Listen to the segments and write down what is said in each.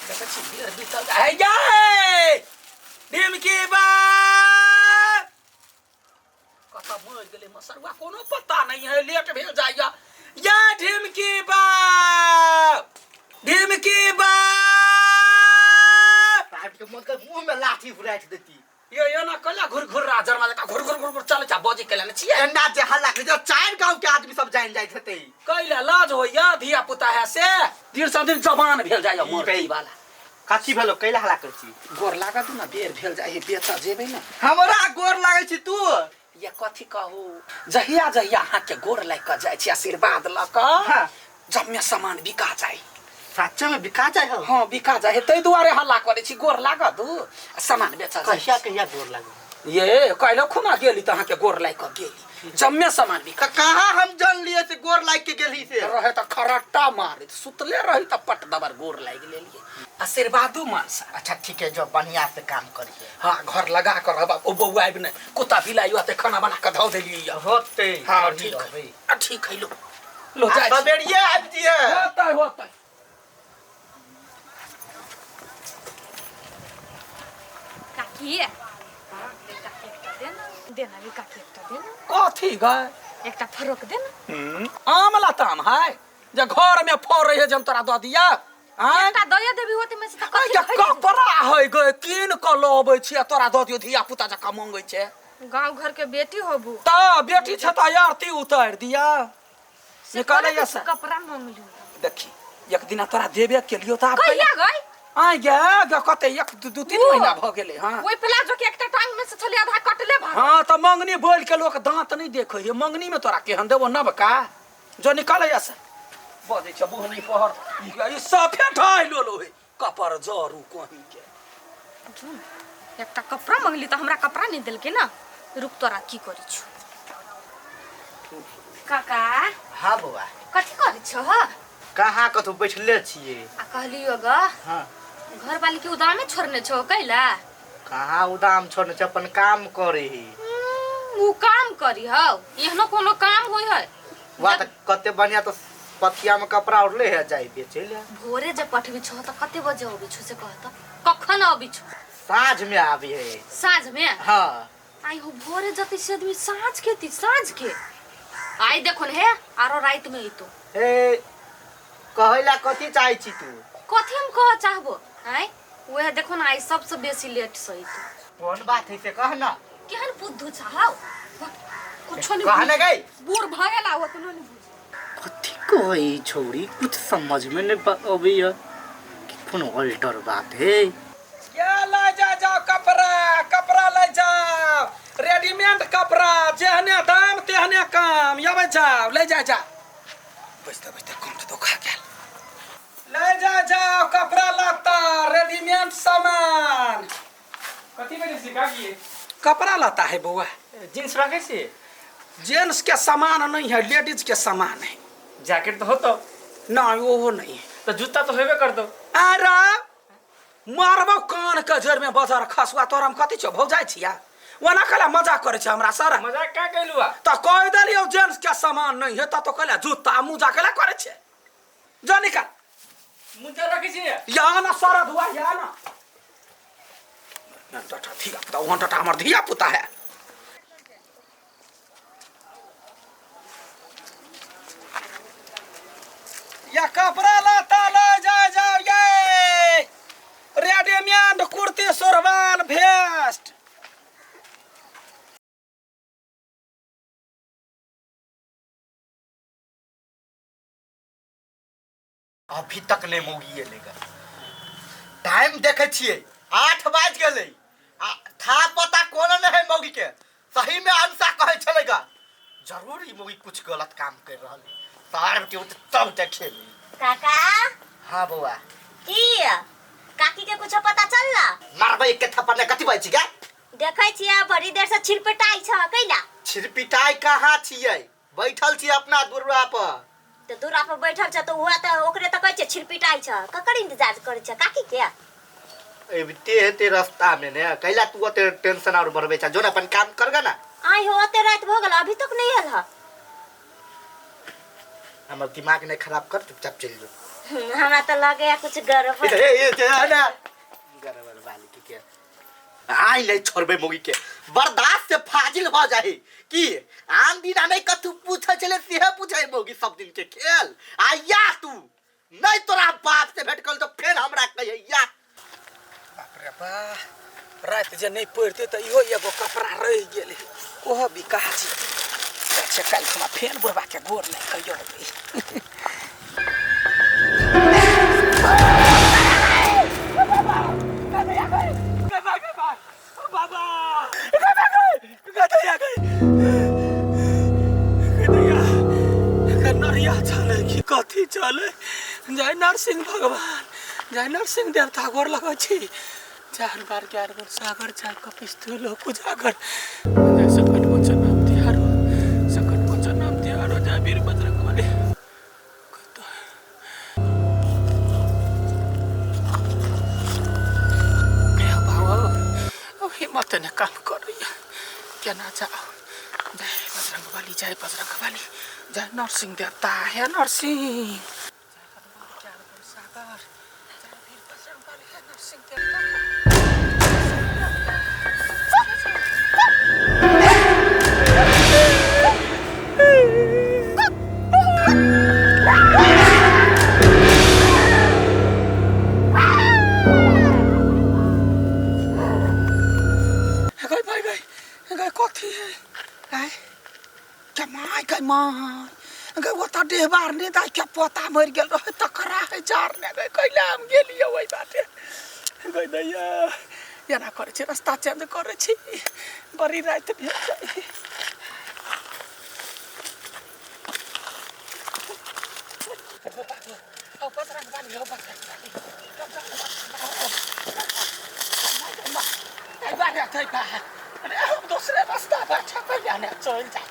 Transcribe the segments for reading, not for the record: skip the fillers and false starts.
देखै छी बेर बीतल जाइ है यै ढिमकी बा कतऽ मरि गेलै मसरुआ कोनो पता नहीं है लेट भेल जाइया या ढिमकी बा ढिमकी बा साहब के मन के मुंह में लाठी फुराइट देती यो यो ना कला घुर घुर राजर माले का घुर घुर घुर घुर चले चा बजे केला ने छियै एना जे हल्ला करे जो चार गांव के आदमी सब जान जाइत हेतै कैला लाज होइया धिया पुता है से दिन से दिन जवान भेल जाइया ई मरती वाला कथी भेलो कैला हल्ला करै छी गोर लागत ना बेर भेल जाइ है बेचा जेबै ना हमरा गोर लागै छी तू ये कथी कहू जहिया जहिया अहाँके गोर लागि कऽ जाइ छी आशीर्वाद लऽ कऽ हाँ। जम्मे सामान बिका जाइ सच्चे में बिका जाइ हो हँ बिका जाइ है ताहि दुआरे हल्ला करै छी गोर लागत उ आ सामान बेचा जाइ कहिया कहिया गोर लागै ये काल्हि खुना गेली तऽ अहाँके गोर लागि कऽ गेली जम्मे सामान बिका त कहाँ हम जान लिए से गोर लाग के गेली से रहे तऽ खरट्टा मारैत सुतले रही तऽ पट दबर गोर लागि लेलियै आशीर्वादो मानसा अच्छा ठीक है जो बढ़िया से काम करिए हाँ घर लगा कर रहब ओ बौआ आबि नहि कुत्ता बिलाइ होतै खाना बना कऽ धऽ देलियै यऽ। होते हाँ ठीक है आ, ठीक है लो लो जाइ छी। सवेरिये आबि जिए होतै होतै काकी काकी एकटा दे ना दे ना रे काकी एकटा दे ना कथी गए एकटा फरोक दे ना आम लताम है जे घर में फड़ै है जे हम तोरा दऽ दिया आँय एकटा दया देबी होते में से त आँय, कथी जे घटि जेतै? कपड़ा है गे कीन कऽ लबै छी आ तोरा दऽ दियौ धिया पुता जकाँ मंगै छै गांव घर के बेटी होबू तऽ बेटी छै तऽ आरती उतारि दिया से निकालै कोना से कपड़ा मंगलू देखी एक दिना तोरा देबे केलियो तऽ आब कहिया गई आँय गे गे कते एक दू दू तीन ओ। महीना भऽ गेलै हँ ओइ प्लाजो के एकटा टांग में से छलै आधा कटले भाग हँ तऽ मंगनी बोल के लोक दाँत नहि देखै है मंगनी में तोरा केहन देबो नबका जो निकालै से बजै छै बुहनी पहर ई सफे ढाइ लोलो है कपर जरू कहीं के जो ना, एकटा कपड़ा मंगली तऽ हमरा कपड़ा नहि देलकै ना रुक तोरा की करै छौ काका हाँ बौआ कथी करै छौ ह कहाँ कतौ बैठले छियै आ कहलियो ग हाँ घर वाली के उदामे छोड़ने छौ कैला कहाँ उदाम छोड़ने छै अपन काम करे ही उ काम करी हौ एहनो कोनो काम होय है वाह तऽ कते बढ़िया तऽ पथिया में कपड़ा ओढ़ले है जाय बेचे ले भोरे जे पठबी छौ तऽ कते बजे अबै छौ से कह तऽ कखन अबै छौ साँझ में आबी है साँझ में हाँ आई हो भोरे जते से आदमी साँझ के ती साँझ के आई देखो ने हे आरो रात में अइतो हे कहैला कथी चाहै छी तू कथी हम कह चाहबो आय वएह देखो ना आई सबसे बेसी लेट से अइतो कोन बात है से कह ना केहन बुद्धू छहौ कुछो नहीं कह ना गई बूढ़ भऽ गेला ओतनो नहीं बुझ कथी कहै छौड़ी कुछ समझ में नहीं अबैया कि कोनो अल्टर बात है क्या ले जा जाओ कपड़ा कपड़ा ले जाओ रेडीमेड कपड़ा जेहने दाम तेहने काम यबै जाओ ले जा जा बजते बजते कम तो खा गेल ले जा जाओ कपड़ा लत्ता रेडीमेड सामान कथी बेचै छी काकी कपड़ा लत्ता है बउआ जींस रखै छी जेंट्स के सामान नहीं है लेडीज के सामान है जैकेट तऽ होतो ना वो वो नहीं है तऽ जूता तऽ हेबे करतौ अरे मारबो कान के जड़ में बजर खसुआ तोरा हम कथी छौ भौजाइ छिया ओना कहला मजाक करै छै हमरा सर मजाक का कैलू आ तऽ कहि देलियौ जेंट्स के सामान नहीं है तऽ तो कहला जूता मोजा कहला करै छै जो निकाल मुजा रखै छी या ना सारा धुआ या ना टटा धिया पुता वहाँ टटा हमर धिया पुता है या कपड़ा लत्ता ले जाए जाओ ये रेडीमेड कुर्ती सुरवाल भेस्ट अभी तक नहि मौगी एलै ग टाइम देखै छियै 8 बाजि गेलै आ था पता कोनो नहि है मौगी के सही में अंशा कहै छलै ग जरूर ई मौगी कुछ गलत काम कर रहल है तार बेटी होते तब देखेली काका हाँ बौआ की काकी के कुछ पता चलला मारबै के थप्पड़ ने कथी बाजै छी गे देखै छियै बड़ी देर से छिरपिटाइ छ कैला छिरपिटाइ कहाँ छियै बैठल छी अपना दुर्रा पर तऽ दूरा पर बैठल छ तऽ उहे तऽ ओकरे तऽ कहै छै छिरपिटाइ छ ककर इंतजार करै छ काकी के अबिते हेते रास्ता में ने कैला तू ओते टेंशन और बढ़बै छ जो ने अपन काम करगा ना आइ हो ओते राति भऽ गेल अभी तक नहि आयल ह हमर दिमाग नहीं खराब कर चुपचाप चलि जो हमरा तऽ लगैया कुछ गड़बड़। ए ए ए ना गड़बड़ वाली के के आइ नहीं छोड़बे मोगी के, बर्दाश्त से फाजिल भ जाही की। आन दिन नहीं कथू पूछे चले सेहे पूछे मोगी सब दिन के खेल। आया तू नहीं तोरा बाप से भेट कल तो फेर हमरा कहिया या। बाप रे बा, राति जे नहीं पड़ते तो इहो एगो कपड़ा रह गेलै, ओहो बिका छी। अच्छा काल्हि हमरा फेर बुढ़बा के गोर नहि कहियो। नरिया चले कि कथी चले? जय नरसिंह भगवान, जय नरसिंह देवता, गोर लगै छी। चार बार ग्यारह बार सागर चार कपिस्थल लोक उजागर। जय सकट मोचन नाम तिहारो, सकट मोचन नाम तिहारो, जय वीर बजरंग बली। हिम्मत ने काम करैया, केना जाओ। जय बजरंग बली, जय बजरंग बली, जय नरसिंह देवता, हे नरसिंह। जय हनुमान ज्ञान गुण सागर, जय वीर बजरंग बली, हे नरसिंह देवता। गई भाई गई गई कथी है आय के my गई my गई ओतऽ डेहबार ने दाइ के पोता मरि गेल रहै तकरा है जारने गई। कैला हम गेलियै ओहि बाटे गई दैया। एना करै छी, रास्ता चेंज करै छी, बड़ी राति भेल जाइ। बजरंग बली हो, बजरंग बली। अरे हम दूसरे रास्ता पर छपैया ने चलि जा।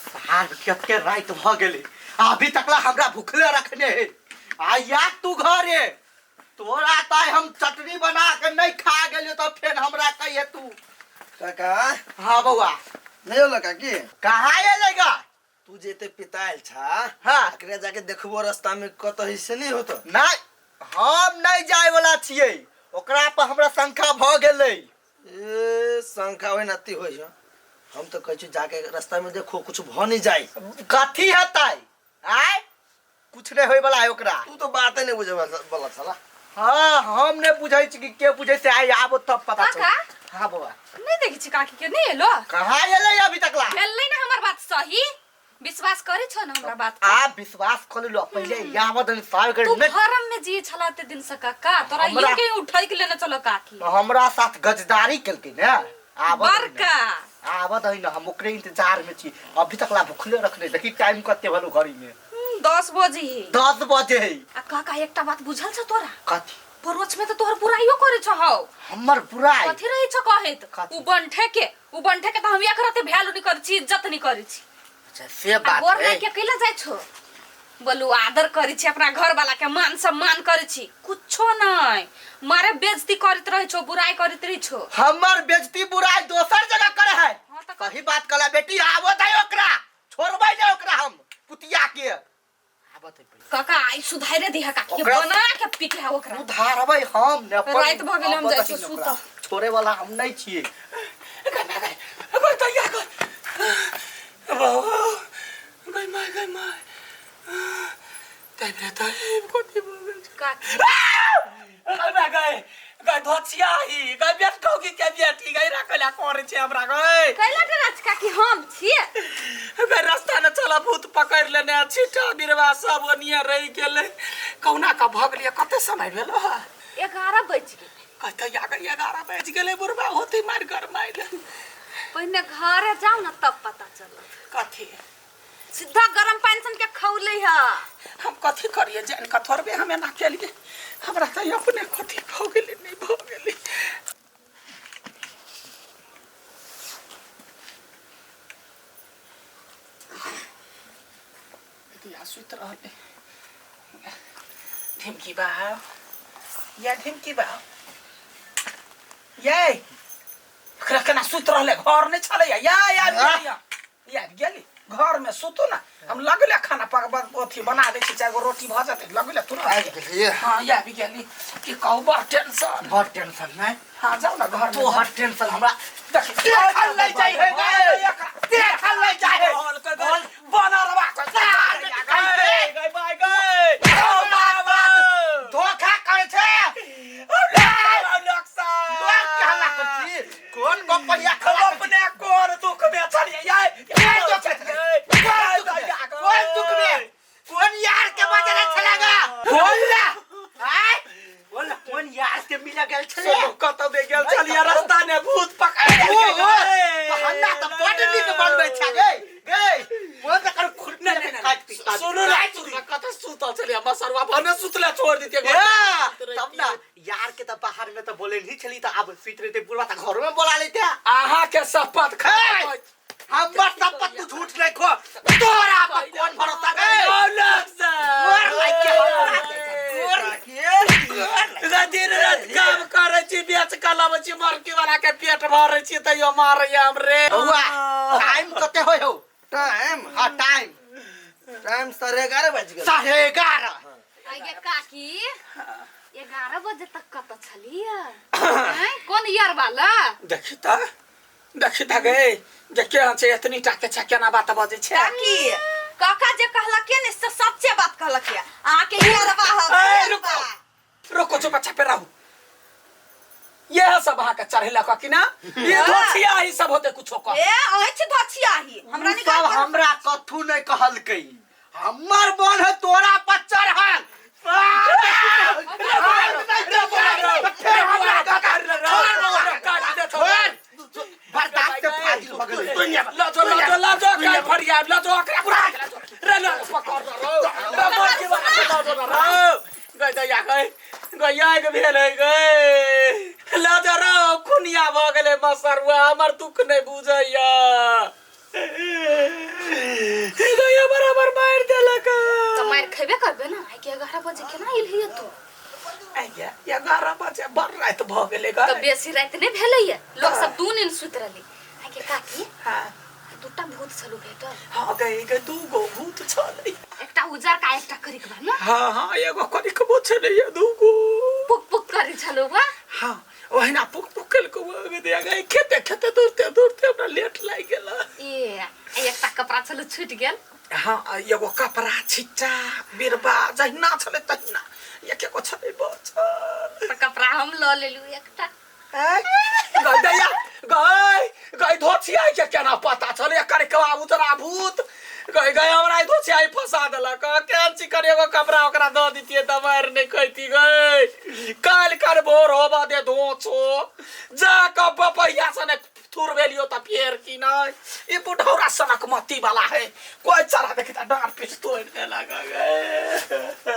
सार कते राति भ गेलै, अभी तकला हमरा भूखले रखने है। आया तू घरे, तोरा ताय हम चटनी बना के नहीं खा गेलियो तो फेर हमरा कहिए तू। काका। हाँ बउआ। नहीं होला काकी? कहाँ एलेगा? तू जे एते पितायल छा, हाँ। एकरा जाके देखबो रास्ता में कत है से नहीं होतो। नहीं, हम नहीं जाए वाला छियै, ओकरा पर हमरा शंका भ गेलै। ए शंका होय नाती होय छ, हम तो कहै छी जाके रास्ता में देखो कुछ भ नहीं जाए। कथी हेतै? आय कुछ नहीं होय वाला है ओकरा। तू तो बाते नहीं बुझे वाला छला। हाँ हम नहीं बुझै छी कि के बुझै से, आइ आबो तब पता चल। काका? हाँ बउआ। नहीं देखै छी काकी के, नहीं एलो? कहाँ एलै अभी तकला? भेलै ना हमर बात सही, विश्वास करै छो ना हमरा बात? आ विश्वास कर लो पहले यावत सार कर। तू भरम में जी छला ते दिन से काका, तोरा हमरा- you के उठाई के लेने चलो काकी। हमरा साथ गजदारी केलकै ने। आबत बड़का आबत है ना, हम ओकरे इंतजार में छी अभी तक ला भूखले रखने। देखी टाइम कते भेलो घड़ी में? 10 बजे है। 10 बजे है। आ काका एकटा बात बुझल छ तोरा? कथी? परोछ में तो तोहर बुराइयो करे छ हौ। हमर बुराई? कथी रहे छ कहैत? कथी? उ बंठे के त हम एक रते वैल्यू नहीं करै छी, इज्जत नहीं करै छी। अच्छा से बात गोर है। के कैला जाइ छो? बोलू आदर करै छी अपना घर वाला के, मान सम्मान करै छी, कुछो नहीं, मारे बेइज्जती करैत रहै छो, बुराई करैत रहै छो। हमर बेइज्जती बुराई दोसर जगह करे है। हाँ त सही बात कहला बेटी, आवत है ओकरा, छोड़बै नहीं ओकरा हम पुतिया के। आवत है काका आई सुधारे दिहा काकी के, ओकरा- बना के पीटे है ओकरा। सुधारबै हम ने, अपन राति भ गेलै, हम आवत जाइ छी है ओकरा। सुतऽ। छोड़े वाला हम नहीं छियै। गई माय गई गई दैया गई बाबा गई my गई my ताई रे ताई कथी भऽ गेल छै? काकी गई माय गई गई धोचिया ही गई बेटकौ की के बेटी गई रखला करै छै हमरा गई। कैला डरा छी काकी, हम छियै। गई रास्ता न चला भूत पकड़ लेने छिटा बिरवा सब ओनिये रहि गेलै। कहुना कऽ भगलियै। कते समय भेल? 11 बजि गेलै। कते गई 11 बजि गेलै बुढ़बा होती मारि कर मारि। पहिने घरे जाउ ना तब पता चलत। कथी? सीधा गरम पानि सन के खौलै है। हम कथी करिए जान कऽ थोड़बे हम एना केलिए, हमरा तऽ अपने कथी भऽ गेलै नहीं भऽ गेलै। दिया सुति रहलै। ढिमकी बाब या ढिमकी बाब ये एकरा केना सुति रहलै? घर नहि छलैया। या या या या गेली। घर में सुतू ना हम लगले खाना पक अथी बना दै छी चारि गो रोटी भऽ जेतै लगले तुरंत आबि गेलियै हाँ या आबि गेली की कहू बड़ टेंशन बड़ टेंशन नहि हाँ जाउ ना घर में तोहर टेंशन हमरा देखी देखल नहि जाइ है गए देखल नहि जाइ है बनरवा गई बाय गई धोखा करै छै लोक के हल्ला करै छी कोन गपैया हम अपने कोन दुख में छलियै यै कोन दुख में? कोन दुख में? कोन दुख में कोन यार के बजरे छलेगा बोल ना आय बोल ना कोन यार के मिल गेल छले सुनू कतौ दे गेल छलियै रास्ता ने भूत पकड़ ओ लेलकै ओ बहाना तऽ बड नीक बनबै छै गे गे मोन तऽ कर खुरपी नहि, लऽ के नहि, काटि पीट सुनू ना सुनू कतौ सुतल छलियै मसरुआ भने सुतले छोड़ दितियै ए, तब ना यार के तऽ बाहर में तऽ बोले नहीं छली तऽ आब सुति रहते बुढ़वा तऽ घर में बोला लेते अहाँ के शपथ खा हमर शपथ तू झूठ नहीं खो तोरा पर कौन भरोसा गे गोर लाग के हमरा गोर लाग दिन रात काम करै छी बेच कऽ लबै छी मरकी वाला के पेट भरै छी तैयो मारैया हमरे बौआ टाइम कते होय हो टाइम हाँ टाइम टाइम 11:30 बज गेल 11:30 आगे काकी 11 बजे तक कतऽ छलियै आँय, कोन यार वाला देखी तऽ देखी तऽ गे जे केहन छै एतनी टा के छै केना बात बजै छै काकी काका जे कहलक ने से सच्चे बात कहलक अहाँके यारवा ए, है रुको रुको चुप अच्छा पे रहू यह सब अहाँके चढ़ेलक कि ना ये धोखिया ही सब होते कुछो कह ए अहीं छी धोछिया ही हमरा उ नहीं सब हमरा कथू नहीं कहलकै हमर मन है तोरा पर चढ़ल बर्दाश्त से फाजिल भऽ गेलै लजो लजो लजो काय फरियाद लजो ओकरा बुरा रे ल पकड़ रो रे मोर के बना लजो रो गई दैया गई गैया के भेल है गई लजो रो खुनिया भ गेलै मसरुआ हमर दुख नहि बुझैया गैया बराबर मारि देलक तऽ मारि खेबे करबे ना आइ के 11 बजे केना एलही तू आइया 11 बजे बड़ राति भऽ गेलै गै तऽ बेसी राति नहि भेलैया लोक सब दू नींद सुति रहलै आइ के काकी हाँ दूटा भूत छलू भेटल हाँ गई गई दू गो भूत छलै एकटा उजर का एकटा करिकबा ना हाँ हाँ एगो करिकबो छलै दू गो पुक पुक करै छलू बा हाँ ओहिना पुक पुक केलको गई गई खेते खेते दौड़ते दौड़ते हमरा लेट लागि गेल ए आ एकटा कपड़ा छलू छूटि गेल हाँ आ एगो कपड़ा छिट्टा बिरबा जहिना छलै तहिना एक एगो छलै बचल तऽ कपड़ा हम लऽ लेलू एकटा गई दैया गई गई धोछिया के केना पता छलै करिकवा उजरा भूत गई गई हमरा ई धोछिया फंसा देलक केहन चिकन एगो कपड़ा ओकरा दऽ दितियै तऽ मारि नहि खैती गई काल्हि कर भोर होबऽ दे धोछो जा कऽ बपैया सने थुर भेलियो तऽ फेर की नहि ई बुढ़ौरा सनक मती वाला है कोई चढ़ा देखी तऽ डाँड़ पीठ तोड़ि देलक गई।